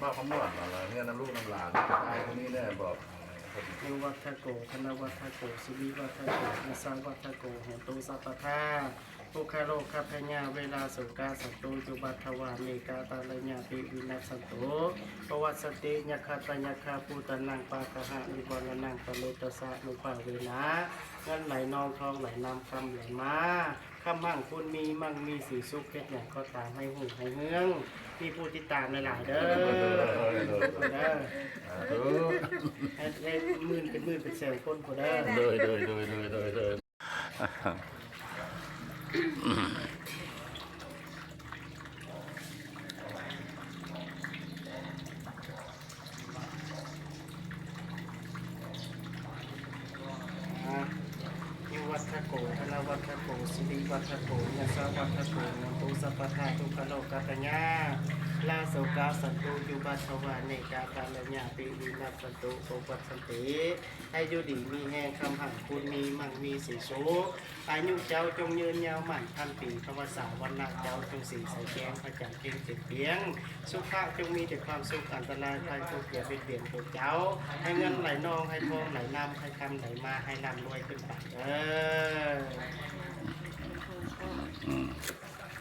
ເວົ້າຄຳມ່ວນ ເຮືອນນຳລູກນຳຫຼານ ອ້າຍຄົນນີ້ແດ່ບອກ ອາຍຸວັດທະໂກ ທະນະວັດທະໂກ ຊີວິດວັດທະໂກ ຍະສະວັດທະໂກ ໂຫຕຸສັບພະທາ ປຸກຄະໂລຄະພະຍາ ເວລາໂສກາສັນຕຸ ຈຸບັດທະວາ ເນກາຕາລະຍາຕິ ວິນັດສັນຕຸ ປະວັດສັນຕິ ຍັກຂະຕາຍັກຂະພູຕານັງ ປາກະຫະນິວາລະນັງ ປະເລຕະສະນຸພາເວນະ ເງິນໄຫຼນອງ ທອງໄຫຼນຳ ຄຳໄຫຼມາ ຄຳຮັ່ງຄູນມີ ມັ່ງມີສີສຸກ ເຮັດຫຍັງກໍຕາມໃຫ້ຮຸ່ງໃຫ້ເຮືອງ ມີຜູ້ຕິດຕາມຫຼາຍໆເດີ ເດີ ສາທຸ ໃຫ້ໄດ້ໝື່ນເປັນໝື່ນເປັນແສນຄົນພຸ້ນເດີ ໂດຍ ໂດຍ ໂດຍ ໂດຍ ໂດຍ ໂດຍ ອາຍຸວັດທະໂກ ທະນະວັດທະໂກ ສິລິວັດທະໂກ ຍະສະວັດທະໂກ ໂຫຕຸສັບພະທາ ທຸກຂະໂລກາພະຍາ ລາໂສກາສັນຕຸ ຈຸບັດທະວາ ເນກາຕາລະຍາຕິ ວິນັດສັນຕຸ ໂພວັດສັນຕິ ໃຫ້ຢູ່ດີມີແຮງ ຄຳຮັ່ງຄູນມີ ມັ່ງມີສີສຸກ ອາຍຸເຈົ້າຈົ່ງຍືນຍາວໝັ້ນພັນປີ ພະວະສາວັນນະເຈົ້າຈົ່ງສີໃສແຈ້ງ ພະຈັນເພັງເຕັມປຽງ ສຸຂະຈົ່ງມີແຕ່ຄວາມສຸກ ອັນຕະລາຍໄພທຸກຢ່າບຽດບຽນຕົວເຈົ້າ ໃຫ້ເງິນໄຫຼນອງ ໃຫ້ທອງໄຫຼນຳ ໃຫ້ຄຳໄຫຼມາ ໃຫ້ລ່ຳລວຍຂຶ້ນໄປເດີ.